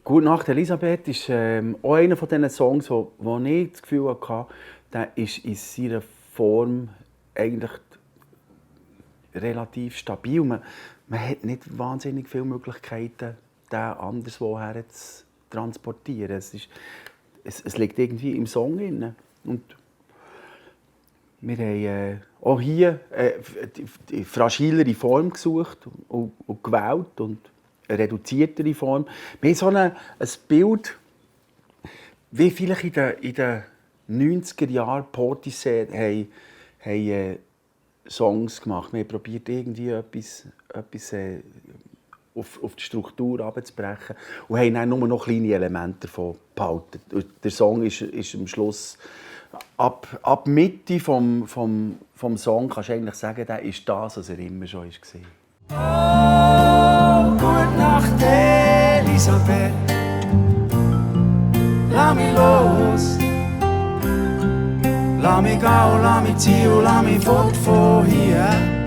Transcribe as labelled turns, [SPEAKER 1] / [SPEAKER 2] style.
[SPEAKER 1] «Gute Nacht, Elisabeth» ist auch einer von diesen Songs, wo ich das Gefühl hatte, der ist in seiner Form eigentlich relativ stabil. Man hat nicht wahnsinnig viele Möglichkeiten, den anderswo her zu transportieren. Es liegt irgendwie im Song drin. Und wir haben auch hier die fragilere Form gesucht und gewählt und eine reduziertere Form. Wir haben so ein Bild, wie vielleicht in den 90er Jahren Portishead haben Songs gemacht. Wir haben probiert, irgendwie etwas auf die Struktur herabzubrechen und haben dann nur noch kleine Elemente davon behalten. Der Song ist am Schluss, ab Mitte vom Song kannst du eigentlich sagen, der ist das, was er immer schon war.
[SPEAKER 2] Oh, gute Nacht, Elisabeth. Lass mich los. Lass mich gehen, lass mich ziehen, lass mich fort von hier.